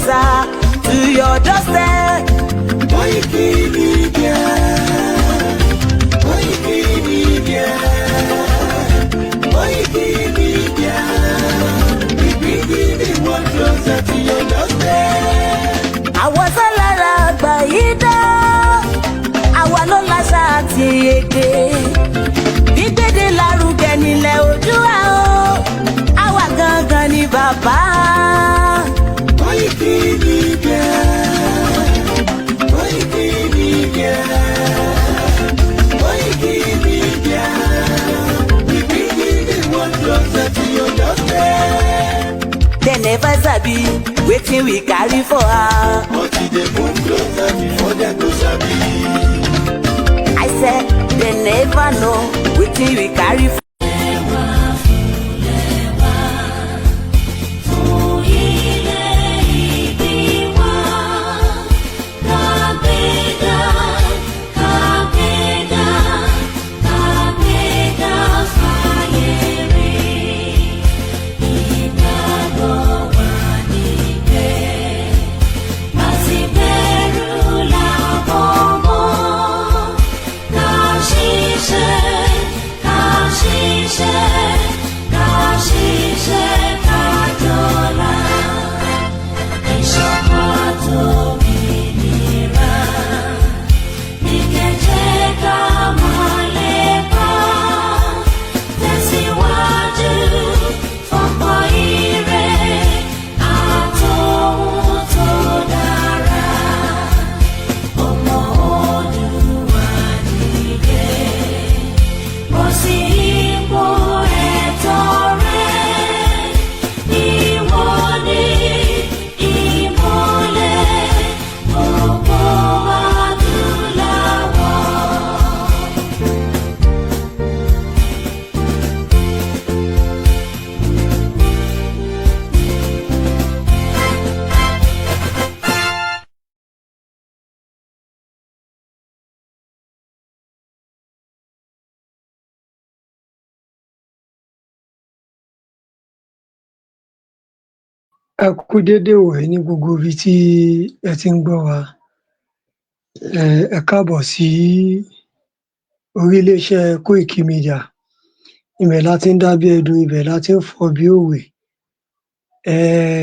closer to your doorstep. Koiki Media. Koiki Media. Koiki Media. We bringing the world closer to your doorstep. Àwọn sọ́lára àgbà yìí dá, àwa ló láṣà àti èdè. Gbígbéde lárugẹ nílẹ̀ Oòduà o, àwa gangan ni bàbá. Koiki Media. Koiki Media. Koiki Media. We bringing the world closer to your doorstep. Dem never sabi wetin we carry for her. But e dey move closer before dem go sabi. I said dem never know wetin we carry for. Fún ilẹ̀ ìbí wa, kàgbéga, kàgbéga, kàgbéga fáyé rí. Ìgbàgbọ́ wa ní pé láti bẹ̀rù làbọ̀ mọ́. Ká ṣiṣẹ́, ká ṣiṣẹ́, ká ṣiṣẹ́ ká jọlá. Ìṣọ̀kan àtòmìnira ní kẹ̀jẹ́ ká máa lépa. Tẹ̀síwájú fọ́pọ̀ ire àtòhun tó dára. Ọmọ Oòduà dìde, bọ́ sí ipò ẹ̀tọ́ rẹ. Ìwọ ni ìmọ́lẹ̀ gbogbo adúláwọ̀. Ẹ kú dédé ìwòyí ní gbogbo ibi tí ẹ ti ń gbọ́ wa. Ẹ káàbọ̀ sí orí iléeṣẹ́ Koiki Media. Ibẹ̀ la ti ń dá bí ẹdun, ibẹ̀ la ti ń fọ̀ bí òwe.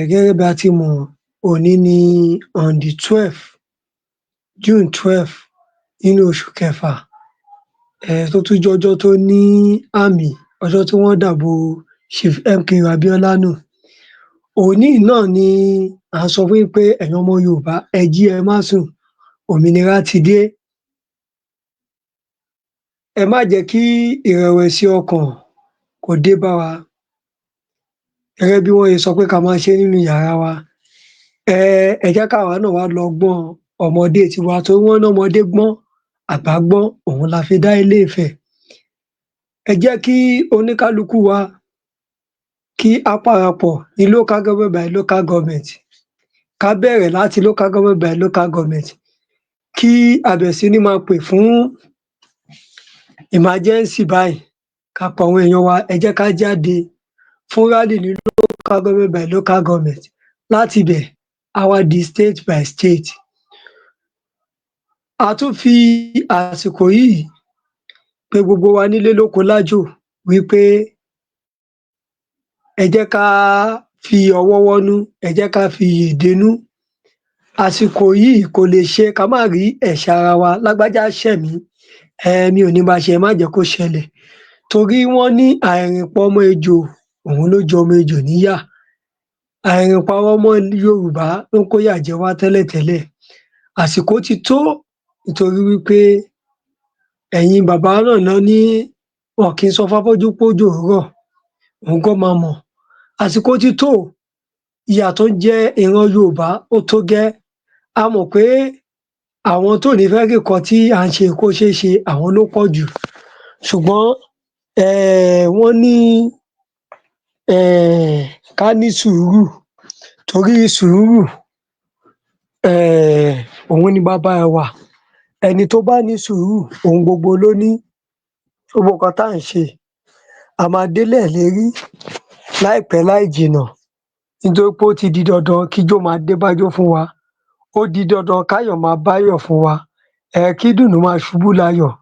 Gẹ́gẹ́ bí a ti mọ̀, òní ni on the 12, June 12, nínú oṣù kẹfà, tó tún jẹ́ ọjọ́ tó ní àmì, ọjọ́ tí wọ́n dàbò Chief MKO Abiola nù. Òní yìí náà ni à ń sọ fún yín pé ẹ̀yin ọmọ Yorùbá, ẹ jí, ẹ má sùn, òmìnira ti dé. Ẹ má jẹ́ kí ìrẹ̀wẹ̀sì ọkàn kó dé bá wa. Gẹ́gẹ́ bí wọ́n ṣe sọ pé ká máa ṣe nínú yàrá wa. Ẹ jẹ́ káwa náà wá lọ ọgbọ́n ọmọdé tiwa, torí wọ́n ní ọmọdé gbọ́n, àgbà gbọ́n, òun la fi dá Ilé-Ifẹ̀. Ẹ jẹ́ kí oníkálukú wa kí á parapọ̀ ní local government by local government. Ká bẹ̀rẹ̀ láti local government by local government. Kí a bẹ̀rẹ̀ sí ní máa pè fún emergency báyìí. Ká pe àwọn èèyàn wa, ẹ jẹ́ ká jáde fún rally ní local government by local government. Láti ibẹ̀, á wá di state by state. A tún fi àsìkò yìí pe gbogbo wa nílé lóko lájò wí pé ẹ jẹ́ ká fi ọwọ́ wọ́nú, ẹ jẹ́ ká fi iyè dénú. Àsìkò yìí kò lè ṣe ká má rí ẹ̀ṣẹ̀ ara wa. Lágbájá ṣẹ̀ mí, mi ò ní bá ṣe, ẹ má jẹ́ kó ṣẹlẹ̀. Torí wọ́n ní àìrìnpọ̀ ọmọ ejò, òun ló jẹ ọmọ ejò níyà. Àìrìnpọ̀ àwọn ọmọ Yorùbá ló ń kóyà jẹ wá tẹ́lẹ̀tẹ́lẹ̀. Àsìkò ti tó, nítorí wí pé ẹ̀yin bàbá náà ná ní wọn kì í sọ fáfọ́jú pójò ń rọ̀, òun gan máa mọ̀. Àsìkò ti tó, ìyà tó ń jẹ ìran Yorùbá ó tó gẹ́. A mọ̀ pé àwọn tó ní fẹ́ kí nǹkan tí à ń ṣe kó ṣeé ṣe, àwọn ló pọ̀ jù. Ṣùgbọ́n wọ́n ní ká ní sùúrù, torí sùúrù òun ni baba ìwà. Ẹni tó bá ní sùúrù, ohun gbogbo ló ní. Gbogbo nǹkan tá à ń ṣe, a máa délẹ̀ ìlérí láìpẹ́ láì jìnà. Nítorí pé ó ti di dandan kíjó máa dé bájó fún wa, ó di dandan káyọ̀ máa báyọ̀ fún wa, kí ìdùnnú máa ṣubú layọ̀,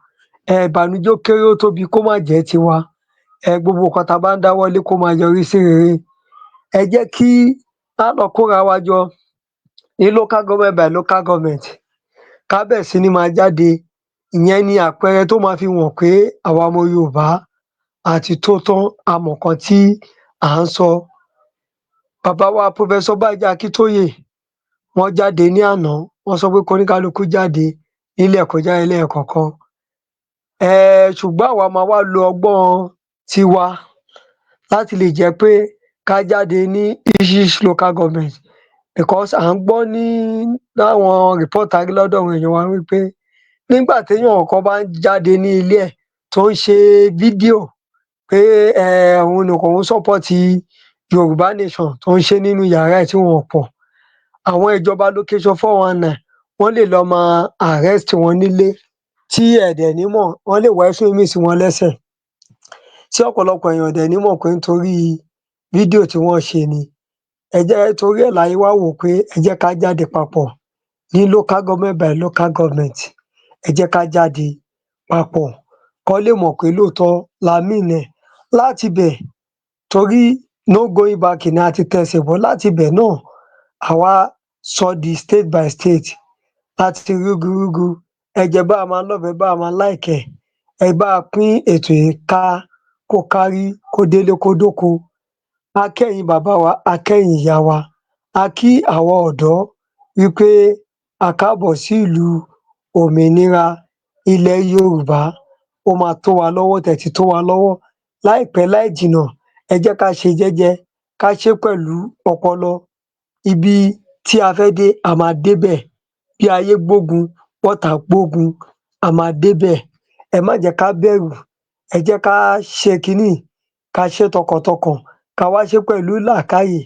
ìbànújẹ́ ó kéré ó tóbi kó má jẹ́ tiwa, gbogbo nǹkan tá a bá ń dáwọ́lé kó máa yọrí sí rere. Ẹ jẹ́ kí á lọ kóra wa jọ ní local government by local government, ká bẹ̀rẹ̀ sí ní máa jáde. Ìyẹn ni àpẹẹrẹ tó máa fi hàn pé àwa ọmọ Yorùbá a ti tó tán, a mọ̀ nǹkan tí à ń sọ. Bàbá wa Professor Bánjí Akíntóyè, wọ́n jáde ní àná, wọ́n sọ pé kóníkálukú jáde nílẹ̀, kó jáde lẹ́ẹ̀kọ̀ọ̀kan. Ṣùgbọ́n àwa máa wá lo ọgbọ́n tiwa láti lè jẹ́ pé ká jáde ní each local government, because à ń gbọ́ ní láwọn report tá a rí lọ́dọ̀ àwọn èèyàn wa wí pé nígbà téèyàn kan bá ń jáde ní ilé ẹ̀ tó ń ṣe fídíò pé òun nìkan òun support Yorùbá nation, tó ń ṣe nínú yàrá ẹ̀ tí wọn ò pọ̀, àwọn ìjọba location 419, wọ́n lè lọ máa arrest wọn nílé tí ẹ̀ dẹ̀ ní mọ̀. Wọ́n lè wá ẹ̀sùn míì sí wọn lẹ́sẹ̀ tí ọ̀pọ̀lọpọ̀ èèyàn ò dẹ̀ ní mọ̀ pé nítorí fídíò tí wọ́n ṣe ni. Ẹ jẹ́ torí ẹ̀ la ṣe wá wò ó pé ẹ jẹ́ ká jáde papọ̀ ní local government by local government. Ẹ jẹ́ ká jáde papọ̀ kán lè mọ̀ pé lóòótọ́ la mean ẹ̀ láti ibẹ̀, torí no going back ni, a ti tẹsẹ̀ bọ́. Láti ibẹ̀ náà, àwa sọ di state by state láti rúgurúgu. Ẹ jẹ́ bá wa máa love ẹ, bá wa máa like ẹ̀, ẹ bá wa pín ètò yìí ká kó kárí, kó délé, kó dóko. A kẹ́yin bàbá wa, a kẹ́yin ìyá wa, a kí àwa ọ̀dọ́ wí pé a káàbọ̀ sí ìlú òmìnira ilẹ̀ Yorùbá. Ó máa tó wa lọ́wọ́, ó tiẹ̀ ti tó wa lọ́wọ́. Láìpẹ́ láì jìnnà, ẹ jẹ́ ká ṣe jẹ́jẹ́, ká ṣé pẹ̀lú ọpọlọ. Ibi tí a fẹ́ dé, a máa débẹ̀. Bí ayé gbógun, bọ́tàá gbógun, a máa débẹ̀. Ẹ má jẹ́ ká bẹ̀rù. Ẹ jẹ́ ká ṣe kiní yìí, ká ṣé tọkàntọkàn, ká wá ṣé pẹ̀lú làákàyè.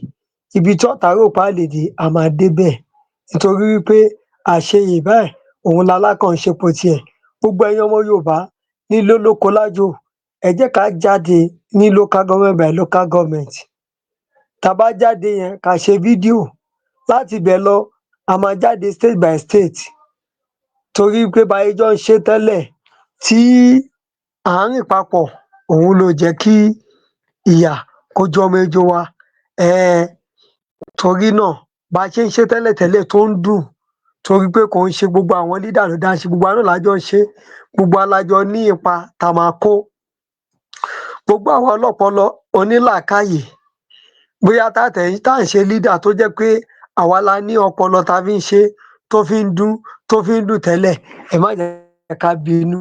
Ibi tí ọ̀tá rò pé a lè dé, a máa débẹ̀, nítorí wí pé àṣeyè báyìí òun lalákàn ń ṣepo tiẹ̀. Gbogbo ẹ̀yin ọmọ Yorùbá nílé, lóko, lájò, ẹ jẹ́ ká jáde ní local government by local government. Tá a bá jáde yẹn, ká ṣe fídíò. Láti ibẹ̀ lọ, a máa jáde state by state, torí pé bá ṣe jọ ń ṣe tẹ́lẹ̀ tí à ń rìn papọ̀, òun ló jẹ́ kí ìyà kó jọmọ ejò wa. Torí náà, bá a ṣe ń ṣe tẹ́lẹ̀tẹ́lẹ̀ tó ń dùn, torí pé kò ń ṣe gbogbo àwọn leader ló dá ṣe, gbogbo wa náà la jọ ń ṣe é, gbogbo wa la jọ ní ipa tá a máa kó. Gbogbo àwa ọlọ́pọlọ onílàákàyè, bóyá tá à ń ṣe leader, tó jẹ́ pé àwa la ní ọpọlọ tá a fi ń ṣe é tó fi ń dún, tó fi ń dùn tẹ́lẹ̀, ẹ má jẹ́ ká bínú.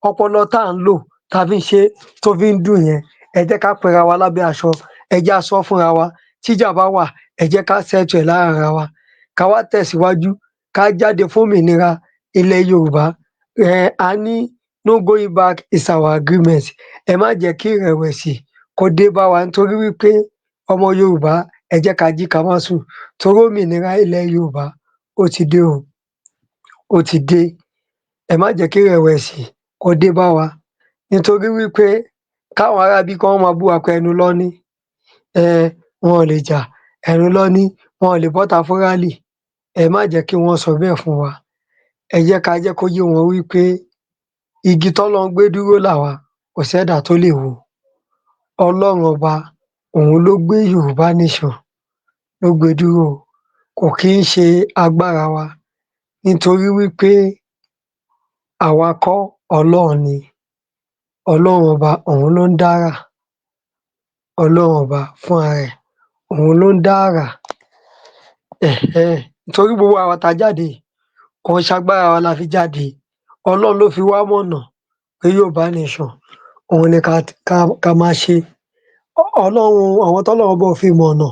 Ọpọlọ tá à ń lò tá a fi ń ṣe é tó fi ń dùn yẹn, ẹ jẹ́ ká pera wa lábẹ́ aṣọ, ẹ jẹ́ á sọ́ fúnra wa. Tíjà bá wà, ẹ jẹ́ ká settle ẹ̀ láàrin ara wa, ká wá tẹ̀síwájú, ká jáde fún òmìnira ilẹ̀ Yorùbá. A ní no going back is our agreement. Ẹ má jẹ́ kí ìrẹ̀wẹ̀sì kó dé bá wa, nítorí wí pé ọmọ Yorùbá, ẹ jẹ́ ká jí, ká má sùn, torí òmìnira ilẹ̀ Yorùbá ó ti dé o, ó ti dé. Ẹ má jẹ́ kí ìrẹ̀wẹ̀sì kó dé bá wa, nítorí wí pé káwọn ará ibí kán máa bú wa pé ẹnu lọ́ ní, wọn ò lè jà, ẹnu lọ́ ní, wọn ò lè bọ́ta fún rally. Ẹ má jẹ́ kí wọ́n sọ bẹ́ẹ̀ fún wa. Ẹ jẹ́ ká jẹ́ kó yé wọn wí pé igi tọ́lọ́run gbé dúró làwa, kò sẹ́dàá tó lè wó. Ọlọ́run Ọba òun ló gbé Yorùbá nation, ló gbé e dúró o, kò kí ń ṣe agbára wa, nítorí wí pé àwa kọ́, Ọlọ́run ni. Ọlọ́run Ọba òun ló ń dárà. Ọlọ́run Ọba fúnra rẹ̀ òun ló ń dá àrà. Nítorí gbogbo àwa tá a jáde yìí, kò ń ṣagbára wa la fi jáde. Ọlọ́run ló fi wá mọ̀nà pé Yorùbá nation òun ni ká máa ṣe. Ọlọ́run, àwọn tọ́lọ́run Ọba ò fi mọ̀nà,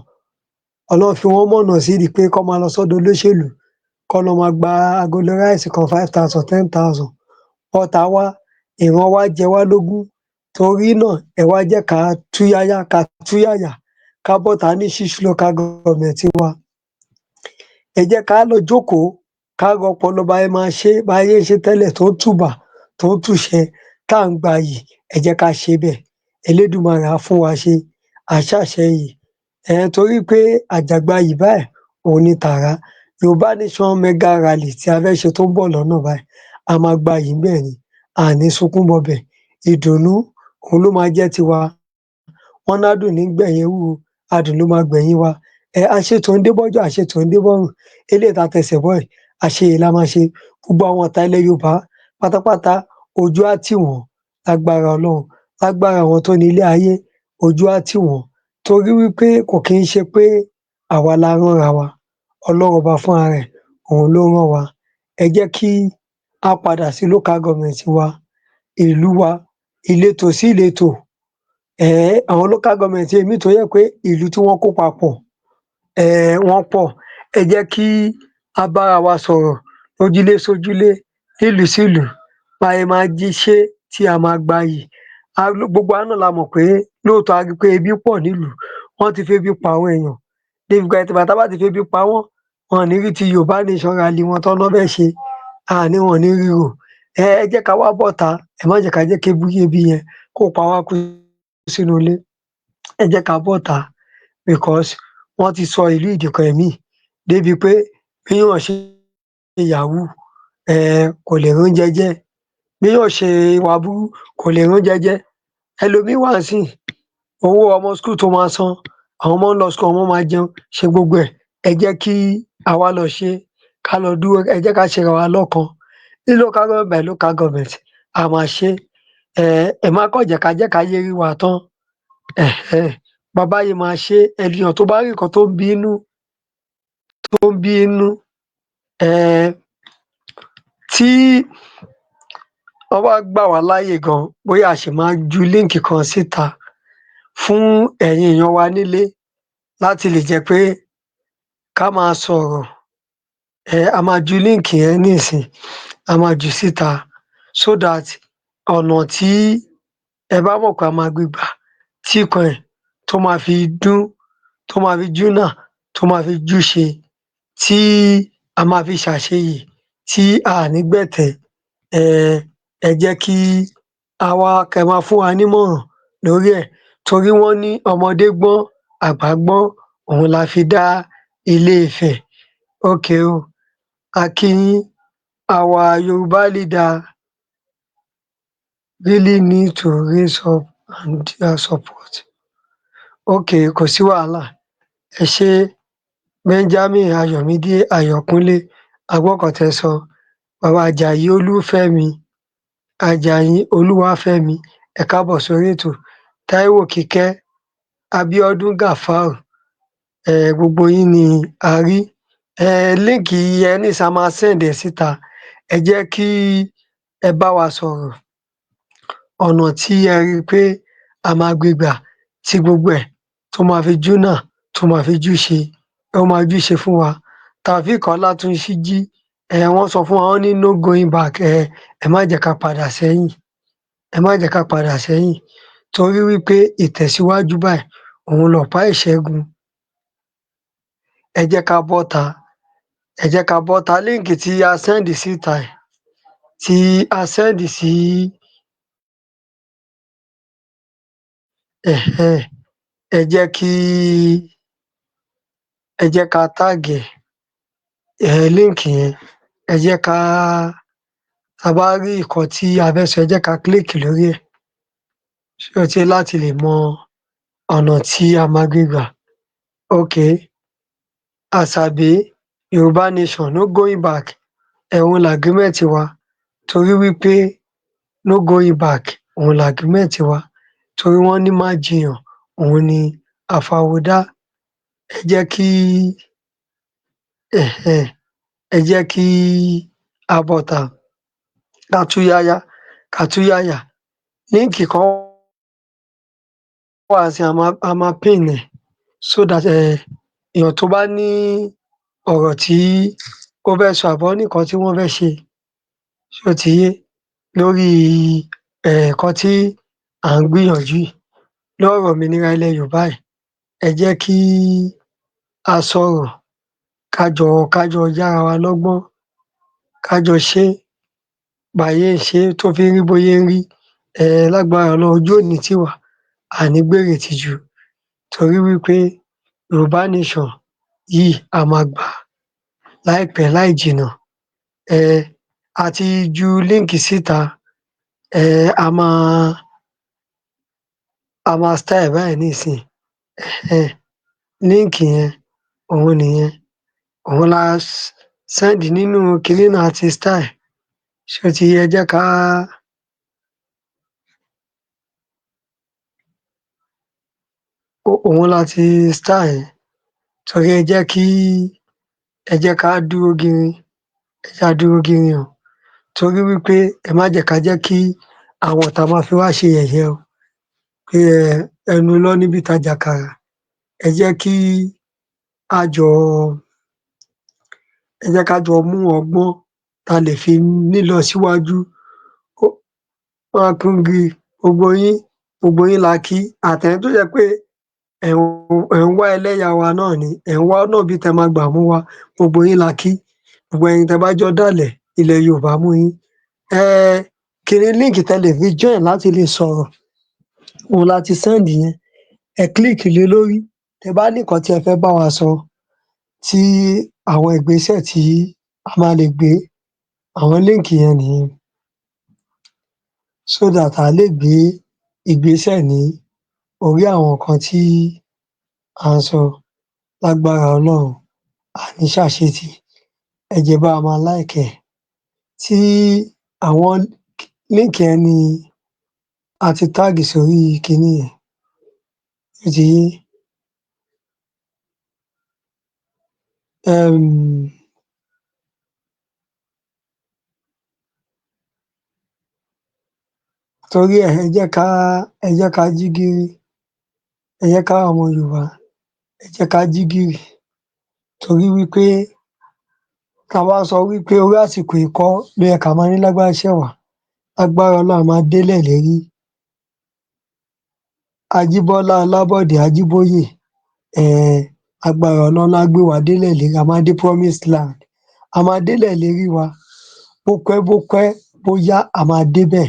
Ọlọ́run fi wọ́n mọ̀nà sídìí pé kán máa lọ sọ́dọ̀ olóṣèlú, kán lọ máa gba agolo rice kan 5,000, 10,000. But àwa, ìran wa jẹ wá lógún. Torí náà, ẹ wá jẹ́ ká túyáyá, ká túyàyà, ká bọ́ta ní six local government wa. Ẹ jẹ́ ká lọ jókòó, ká ro ọpọlọ bá ṣe máa ṣe é, bá ṣe ń ṣe tẹ́lẹ̀ tó ń tùbà, tó ń tùṣẹ, tá à ń gbayì. Ẹ jẹ́ ká ṣe bẹ́ẹ̀. Elédùmarè á fún wa ṣe, à ṣàṣeyè. Torí pé àjàgbayì báyìí òun ni tàrá. Yorùbá Nation Mega Rally tí a fẹ́ ṣe tó ń bọ̀ lọ́nà báyìí, a máa gbayì ńbẹ̀ ni, a ní sunkún bọbẹ̀. Ìdùnnú òun ló máa jẹ́ tiwa. Wọ́n ládùn ní gbẹ̀yìn ewúro, adùn ló máa gbẹ̀yìn wa. Àṣetò ń dé bọ́jọ́, àṣetò ń dé bọ́rùn. Eléyìí tá a tẹsẹ̀ bọ́ yìí, àṣeyè la máa ṣe. Gbogbo àwọn ọ̀tá ilẹ̀ Yorùbá pátápátá, ojú á tì wọ́n lágbára Ọlọ́run, lágbára àwọn tó ní ilé ayé, ojú á tì wọ́n. Torí wípé kò kí ń ṣe pé àwa la ránra wa, Ọlọ́run Ọba fúnra rẹ̀ òun ló rán wa. Ẹ jẹ́ kí á padà sí local government wa, ìlú wa, ìletò sí ìletò. Àwọn local government míì tó jẹ́ pé ìlú tí wọ́n kó papọ̀ wọ́n pọ̀. Ẹ jẹ́ kí á bára wa sọ̀rọ̀ lójúlé sójúlé, nílùú sílùú, bá ṣe máa jí ṣé tí a máa gbayì. Gbogbo wa náà la mọ̀ pé lóòótọ́ a rí pé ebi pọ̀ nílùú, wọ́n ti febi pa àwọn èèyàn. Débi pé tá bá ti febi pa wọ́n, wọn ò ní rí ti Yorùbá Nation Rally wọn tán ná fẹ́ ṣe, a ní wọn ò ní rí rò. Ẹ jẹ́ ká wá bọ́ta, ẹ má jẹ́ ká jẹ́ kébi ebi yẹn kó pa wá kú sínú ilé. Ẹ jẹ́ ká bọ́ta because wọ́n ti sọ ìlú yìí di nǹkan míì débi pé béèyàn ṣe yahoo kò lè róúnjẹ jẹ, béèyàn ṣe ìwà burú kò lè róúnjẹ jẹ. Ẹlòmíì wà ńsìnyí, owó ọmọ school tó máa san, àwọn ọmọ ń lọ school, ọmọ máa jẹun, ṣe gbogbo ẹ̀. Ẹ jẹ́ kí a wá lọ ṣe, ká lọ dúró, ẹ jẹ́ ká ṣera wa lọ́kan. Ní local government by local government, a máa ṣé. Ẹ má kàn jẹ́ ká jẹ́ káyé rí wa tán. Bá bá ṣe máa ṣé, ènìyàn tó bá rí nǹkan tó ń bí nínú, tó ń bí nínú, tí wọ́n bá gbà wá láyè gan, bóyá a ṣì máa ju link kan síta fún ẹ̀yin èèyàn wa nílé láti lè jẹ́ pé ká máa sọ̀rọ̀. A máa ju link yẹn nísìnyí, a máa jù ú síta so that ọ̀nà tí ẹ bá mọ̀ pé a máa gbé gbà tí nǹkan ẹ̀ tó máa fi dún, tó máa fi júnà, tó máa fi júṣe, tí a máa fi ṣàṣeyè, tí a ní gbẹ̀tẹ́. Ẹ jẹ́ kí á wá kẹ́ máa fún wa nímọ̀ràn lórí ẹ̀ torí wọ́n ní ọmọdé gbọ́n, àgbà gbọ́n, òun la fi dá Ilé-Ifẹ̀. Okay o, a kí yín. Our Yoruba leader really need to raise up and their support. Okay, kò sí wàhálà. Ẹ ṣé Benjamin Ayọ̀mídé Ayọ̀kúnlé, a gbọ́ nǹkan tẹ́ ẹ sọ. Bàbá Àjàyí Olúfẹ́mi, Àjàyí Olúwafẹ́mi, ẹ káàbọ̀ sórí ètò. Táíwò Kíkẹ́, Abíọ́dún Gàfárù, gbogbo yín ni a rí. Link yẹn nísìnyí a máa send ẹ̀ síta. Ẹ jẹ́ kí ẹ bá wa sọ̀rọ̀ ọ̀nà tí ẹ rí pé a máa gbé gbà tí gbogbo ẹ̀ tó máa fi júnà, tó máa fi júṣe, ó máa júṣe fún wa. Taofeek Ọlátúnjí, wọ́n sọ fún wa, wọ́n ní no going back. Ẹ má jẹ́ ká padà sẹ́yìn, ẹ má jẹ́ ká padà sẹ́yìn torí wípé ìtẹ̀síwájú báyìí òun lọ̀pá ìṣẹ́gun. Ẹ jẹ́ ká bọ́ta, ẹ jẹ́ ká bọ́ta. Link tí a send síta yìí, tí a send sí, ẹ jẹ́ kí ẹ jẹ́ ká tag ẹ̀, link yẹn. Ẹ jẹ́ ká tá a bá rí nǹkan tí a fẹ́ sọ, ẹ jẹ́ ká click lórí ẹ̀. Ṣé o ti láti lè mọ ọ̀nà tí a máa gbé gbà? Okay. Àṣàbí, Yorùbá Nation, no going back. Òun l'agreement wa torí wípé no going back òun l'agreement wa torí wọ́n ní má jiyàn òun ni àfàwọ́dá. Ẹ jẹ́ kí ẹ jẹ́ kí á bọ́ta, ká túyáyá, ká túyáyà. Link kan wà nísìnyí, a máa pin ẹ̀ so that èèyàn tó bá ní ọ̀rọ̀ tí ó fẹ́ sọ àbí ó ní nǹkan tí wọ́n fẹ́ ṣe, ṣó ti yé, lórí nǹkan tí à ń gbìyànjú yìí lọ́rọ̀ òmìnira ilẹ̀ Yorùbá yìí, ẹ jẹ́ kí á sọ̀rọ̀, ká jọ yára wa lọ́gbọ́n, ká jọ ṣé báyé ń ṣe é tó fi ń rí bóyé ń rí. Lágbára Ọlọ́run, ojú ò ní tì wá, a ní gbèrè ìtìjú torí wípé Yorùbá nation yìí, a máa gbà á láìpẹ́ láì jìnnà. A ti ju link síta. A máa style báyìí nísìnyí. Link yẹn, òun nìyẹn, òun la send nínú kinní náà àti style. Ṣó ti yé? Jẹ́ ká òun la ti style yẹn. Torí ẹ jẹ́ ká dúró gírí, ẹ jẹ́ ká dúró gírí o, torí wípé ẹ má jẹ́ ká jẹ́ kí àwọn ọ̀tá máa fi wá ṣe yẹ̀yẹ́ o, pé ẹnu lọ níbi tajà kàrà. Ẹ jẹ́ kí á jọ ẹ jẹ́ ká jọ mú ọgbọ́n tá lè fi nílọsíwájú. Mákúngi, gbogbo yín, gbogbo yín la kí, àtẹ̀yin tó jẹ́ pé ẹ̀ ń wá ẹlẹ́yà wa náà ni, ẹ̀ ń wá ọ̀nà bí tẹ́ máa gbà mú wa, gbogbo yín la kí. Gbogbo ẹ̀yin tẹ́ bá jọ dàlẹ̀ ilẹ̀ Yorùbá mú yín. Kiní link tẹ́ lè fi join láti lè sọ̀rọ̀, òun la ti send yẹn. Ẹ click lé lórí. Tẹ́ bá ní nǹkan tí ẹ fẹ́ bá wa sọ, tí àwọn ìgbésẹ̀ tí a máa lè gbé, àwọn link yẹn nìyẹn, so that a lè gbé ìgbésẹ̀ ní orí àwọn nǹkan tí à ń sọ. Lágbára Ọlọ́run, a ní ṣàṣetì. Ẹ jẹ́ bá wa máa like ẹ̀. Tí àwọn link yẹn ni a ti tag sórí kiní yẹn, ó ti yé. Torí ẹ̀, ẹ jẹ́ ká jí gìrì, ẹ jẹ́ káwa ọmọ Yorùbá, ẹ jẹ́ ká jí gìrì, torí wípé tá bá sọ wípé orí àsìkò yìí kọ́ ló yẹ ká máa ní lágbájá ṣẹ̀ wá, lágbára Ọlọ́run, a máa délẹ̀ ìlérí. Ajíbọ́lá Ọlábọ̀dé Ajíbóyè, agbára Ọlọ́run á gbé wa délẹ̀ ìlérí. A máa dé promised land, a máa délẹ̀ ìlérí wa. Bó pẹ́, bó pẹ́, bó yá, a máa débẹ̀.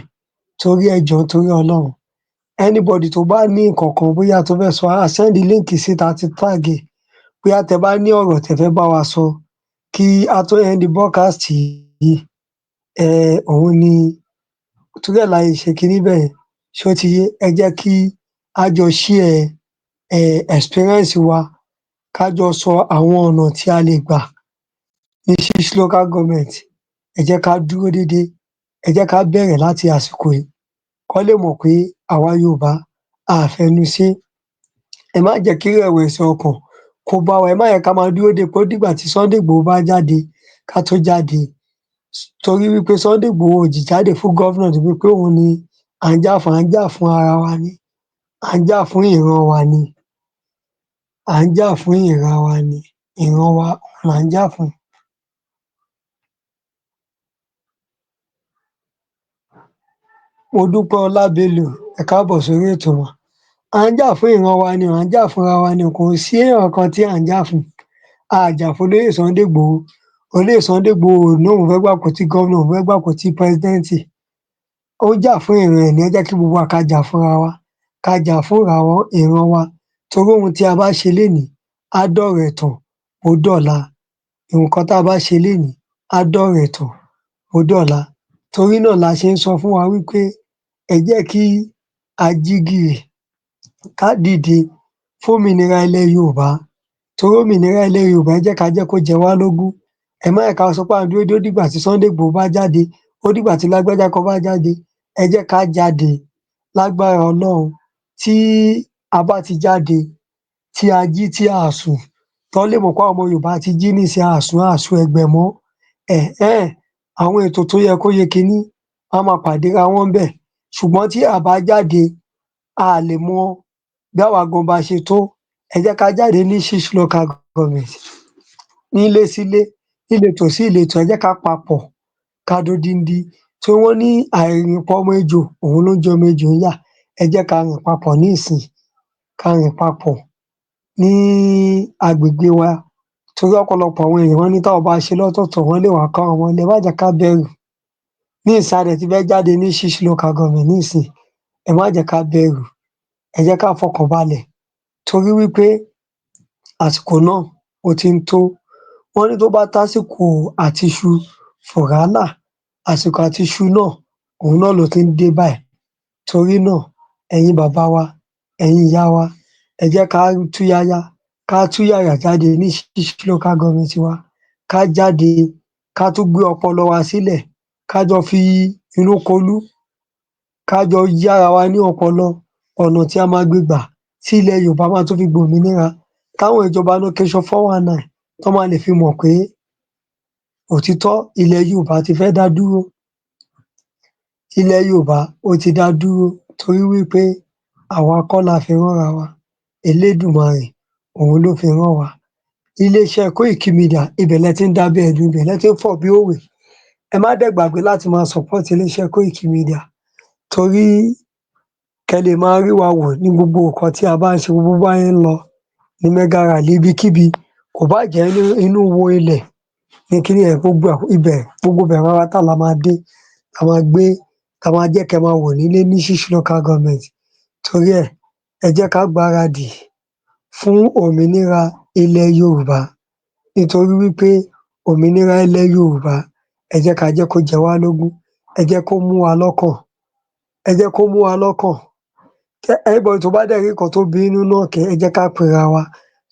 Torí ẹ jọ̀ọ́, torí Ọlọ́run, anybody tó bá ní nǹkan kan bóyá tó fẹ́ sọ, á send link síta, ti tag ẹ̀. Bóyá tẹ bá ní ọ̀rọ̀ tẹ fẹ́ bá wa sọ kí a tó end broadcast yìí, òun ni torí ẹ̀ la ṣe ṣe kinní bẹ́yẹn. Ṣó ti yé? Ẹ jẹ́ kí á jọ share experience wa, ká jọ sọ àwọn ọ̀nà tí a lè gbà ní six local government. Ẹ jẹ́ ká dúró dédé, ẹ jẹ́ ká bẹ̀rẹ̀ láti àsìkò yìí, kán lè mọ̀ pé àwa Yorùbá, a fẹnu ṣé. Ẹ má jẹ́ kí ìrẹ̀wẹ̀sì ọkàn kó bá wa. Ẹ má jẹ́ ká máa dúró de pé ó dìgbà tí Sunday Igboho bá jáde ká tó jáde, torí wípé Sunday Igboho ò jì jáde fún governor débi pé òun ni à ń jà fún. À ń jà fún ara wa ni, à ń jà fún ìran wa ni, à ń jà fún ìran wa ni, ìran wa là ń jà fún. Modúpẹ́ Ọlá Bello, ẹ káàbọ̀ sórí ètò wa. À ń jà fún ìran wa ni, à ń jà fúnra wa ni. Kò sí èèyàn kan tí à ń jà fún. A jà fún olóyè Sunday Igboho. Olóyè Sunday Igboho ò ní òun fẹ́ gbàpótí governor, òun fẹ́ gbàpótí president. Ó ń jà fún ìran ẹ̀ ní. Ẹ jẹ́ kí gbogbo wa ká jà fúnra wa, ká jà fún ìran wa, torí ohun tí a bá ṣe lénìí á dọ̀rọ̀ ìtàn bó dọ̀la. Nǹkan tá a bá ṣe lénìí á dọ̀rọ̀ ìtàn bó dọ̀la. Torí náà la ṣe ń sọ fún wa wípé ẹ jẹ́ kí a jí gìrì, ká dìde fún òmìnira ilẹ̀ Yorùbá, torí òmìnira ilẹ̀ Yorùbá, ẹ jẹ́ ká jẹ́ kó jẹ wá lógún. Ẹ má jẹ́ ká sọ pé à ń dúró dé, ó dìgbà tí Sunday Igboho bá jáde, ó dìgbà tí lágbájá kan bá jáde. Ẹ jẹ́ ká jáde. Lágbára Ọlọ́run, tí a bá ti jáde, tí a jí, tí a sùn, tán lè mọ̀ pé àwọn ọmọ Yorùbá ti jí nísìnyí, a sùn, a sùn ẹ̀gbẹ́ mọ́. Àwọn ètò tó yẹ kó yẹ kinní, wọ́n máa pàdéra wọn ńbẹ̀. Ṣùgbọ́n tí a bá jáde, a lè mọ bí àwa gan bá ṣe tó. Ẹ jẹ́ ká jáde ní six local government, nílé sílé, níletò sí ìletò. Ẹ jẹ́ ká papọ̀, ká dódindi, tí wọ́n ní àìrìnpọ̀ ọmọ ejò, òun ló ń jẹ ọmọ ejò níyà. Ẹ jẹ́ ká rìn papọ̀ nísìnyí, ká rìn papọ̀ ní agbègbè wa, torí ọ̀pọ̀lọpọ̀ àwọn èèyàn, wọ́n ní táwọn bá ṣe lọ́tọ̀ọ̀tọ̀, wọ́n lè wá ká wọn mọ́lé. Ẹ má jẹ́ ká bẹ̀rù nísìnyí. A dẹ̀ ti fẹ́ jáde ní six local government nísìnyí. Ẹ má jẹ́ ká bẹ̀rù, ẹ jẹ́ ká fọkàn balẹ̀, torí wípé Àsìkò náà ó ti ń tó. Wọ́n ní tó bá tásìkò àtiṣu fùrálà, àsìkò àtiṣu náà, òun náà ló ti ń dé báyìí. Torí náà, ẹ̀yin bàbá wa, ẹ̀yin ìyá wa, ẹ jẹ́ ká túyáyá, ká túyàyà jáde ní ṣíṣí local government wa, ká jáde, ká tún gbé ọpọlọ wa sílẹ̀, ká jọ fi inú konú, ká jọ yára wa ní ọpọlọ ọ̀nà tí a máa gbé gbà tí ilẹ̀ Yorùbá máa tún fi gbòmìnira, táwọn ìjọba location 419 tán máa lè fi mọ̀ pé òtítọ́, ilẹ̀ Yorùbá ti fẹ́ dá dúró. Ilẹ̀ Yorùbá ó ti dá dúró, torí wí pé àwa kọ́ la fi ránra wa, Elédùmarè òun ló fi rán wa. Iléeṣẹ́ Koiki Media, ibẹ̀ lẹ ti ń dábẹ́ ẹdun, ibẹ̀ lẹ ti ń fọ̀ bí òwe. Ẹ má dẹ̀ gbàgbé láti máa support iléeṣẹ́ Koiki Media, torí kẹ́ lè máa rí wa wò ní gbogbo nǹkan tí a bá ń ṣe, gbogbo bó bá ṣe ń lọ ní mega rally, ibikíbi, kò báà jẹ́ inú wo ilẹ̀ ní kíní yẹn, gbogbo ibẹ̀, gbogbo ibẹ̀ pátá la máa dé, la máa gbé, tá máa jẹ́ kẹ́ máa wò nílé ní ṣíṣí local government. Torí ẹ̀, ẹ jẹ́ ká gbáradì fún òmìnira ilẹ̀ Yorùbá, nítorí wí pé òmìnira ilẹ̀ Yorùbá, ẹ jẹ́ ká jẹ́ kó jẹ wá lógún, ẹ jẹ́ kó mú wa lọ́kàn, ẹ jẹ́ kó mú wa lọ́kàn. Anybody tó bá dẹ̀ rí nǹkan tó bí nínú náà kẹ̀, ẹ jẹ́ ká pera wa,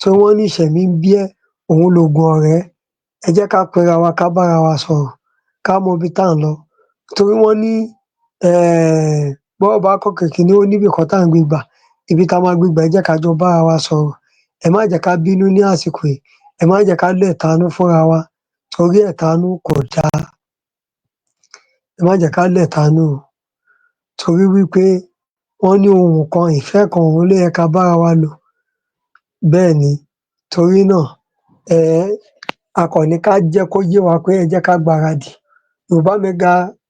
torí wọ́n ní ìṣẹ̀mí ń bí ẹ́, òun lògùn ọ̀rẹ́. Ẹ jẹ́ ká pera wa, ká bára wa sọ̀rọ̀, ká mọ ibi tá à ń lọ, torí wọ́n ní bọ́rọ̀ bá kòkè kiní, ó níbì kan tá à ń gbé gbà, ibi tá máa gbé gbà. Ẹ jẹ́ ká jọ bára wa sọ̀rọ̀. Ẹ má jẹ́ ká bínú ní àsìkò yìí, ẹ má jẹ́ ká lẹ̀tanú fúnra wa, torí ẹ̀tanú kò dáa. Ẹ má jẹ́ ká lẹ̀tanú o, torí wí pé wọ́n ní ohùn kan, ìfẹ́ kan, òun ló yẹ ká bára wa lò. Bẹ́ẹ̀ ni. Torí náà, a kàn ní ká jẹ́ kó yé wa pé ẹ jẹ́ ká gbáradì.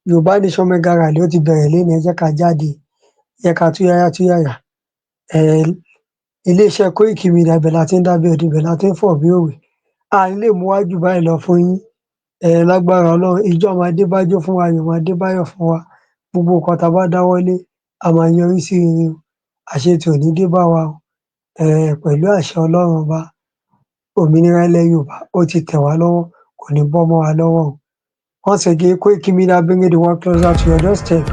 Yorùbá Nation mega rally, ó ti bẹ̀rẹ̀ lénìí. Ẹ jẹ́ ká jáde, ẹ jẹ́ ká túyáyá túyàyà. Iléeṣẹ́ Koiki Media, ibẹ̀ la ti ń dábẹ́ ẹdun, ibẹ̀ la ti ń fọ̀ bí òwe. A ní lè mú wá jù báyìí lọ fún yín. Lágbára Ọlọ́run, ijó máa dé bájó fún wa, ayọ̀ máa dé báyọ̀ fún wa. Gbogbo nǹkan tá a bá dáwọ́lé, a máa yọrí sí rere o. Àṣetì ò ní dé bá wa o. Pẹ̀lú àṣẹ Ọlọ́run Ọba, òmìnira ilẹ̀ Yorùbá ó ti tẹ̀ wá lọ́wọ́, kò ní bọ́ mọ́ wa lọ́wọ́ o. Once again, Koiki Media, bringing the world closer to your doorstep.